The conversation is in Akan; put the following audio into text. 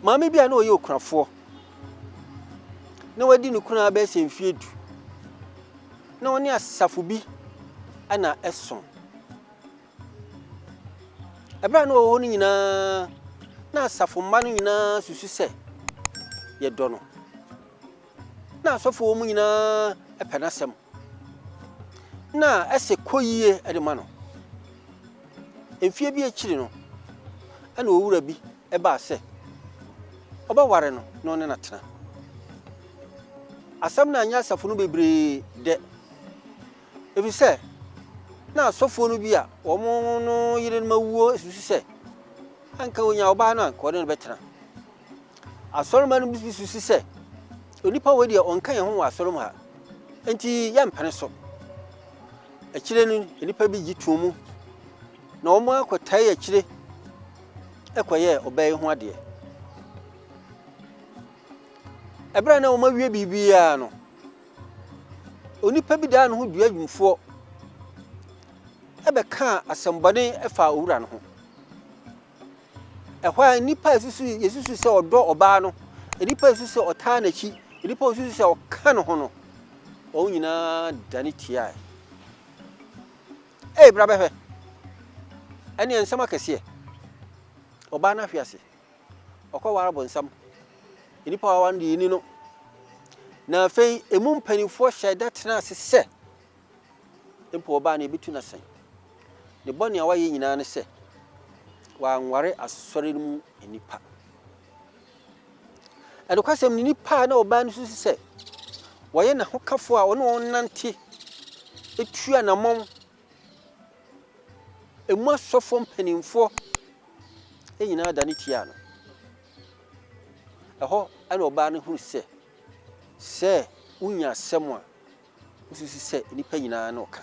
Maame bi a na ɔyɛ okunafoɔ na wadi ne kunu ara bɛyɛ sɛ mfeɛ du, na ɔne asafo bi na ɛsom. Ɛberɛ a na ɔwɔ hɔ no nyinaa, na asafo mma no nyinaa susu sɛ yɛdɔ no. Na asɔfo wɔ mu nyinaa pɛ n'asɛm. Na ɛsɛ kɔ yie de ma no. Mfeɛ bi akyiri no, ɛna owura bi baa sɛ ɔbɛware no na ɔne no atena. Asɛm no anyɛ asafo no bebree dɛ, efisɛ na asɔfoɔ no bi a wɔn no yerenom awuo susu sɛ anka onya ɔbaa no a anka ɔne no bɛtena. Asɔremma no bi susu sɛ onipa wei deɛ ɔnka yɛn ho wɔ asɔre mu ha, enti yɛmpene so. Akyire no, nnipa bi gye too mu, na wɔakɔtae akyire kɔyɛɛ ɔbaa yi ho adeɛ. Ɛberɛ a na wɔawie biribiara no, onipa bi daa ne ho dua dwumfoɔ bɛkaa asɛmbɔne faa owura no ho. Ɛhɔ a nnipa a yɛsusu yɛsusu sɛ ɔdɔ ɔbaa no, nnipa a yɛsusu sɛ ɔtaa n'akyi, nnipa a yɛsusu sɛ ɔka ne ho no, wɔn nyinaa dane tiae. Ei, bra bɛhwɛ. Ɛneɛ nsɛm akɛseɛ. Ɔbaa no ahwe ase. Ɔkɔware bonsam. Nnipa a wawa no deɛ yɛni no. Na afei emu mpanimfoɔ hyɛɛ da tenaa ase sɛ Mpo ɔbaa no, yɛbɛtu no asɛn. Ne bɔne a wayɛ nyinaa ne sɛ, wanware asɔre no mu nnipa. Ɛnokwasɛm no, nnipa a na ɔbaa no susu sɛ wɔyɛ n'ahokafo a ɔne wɔn nante tu anammɔn, emu asɔfoɔ mpanimfoɔ nyinaa dane tiaa no. Ɛhɔ na ɔbaa no hunu sɛ, sɛ wonya asɛm a, Wosusu sɛ nnipa nyinaa ne ɔka.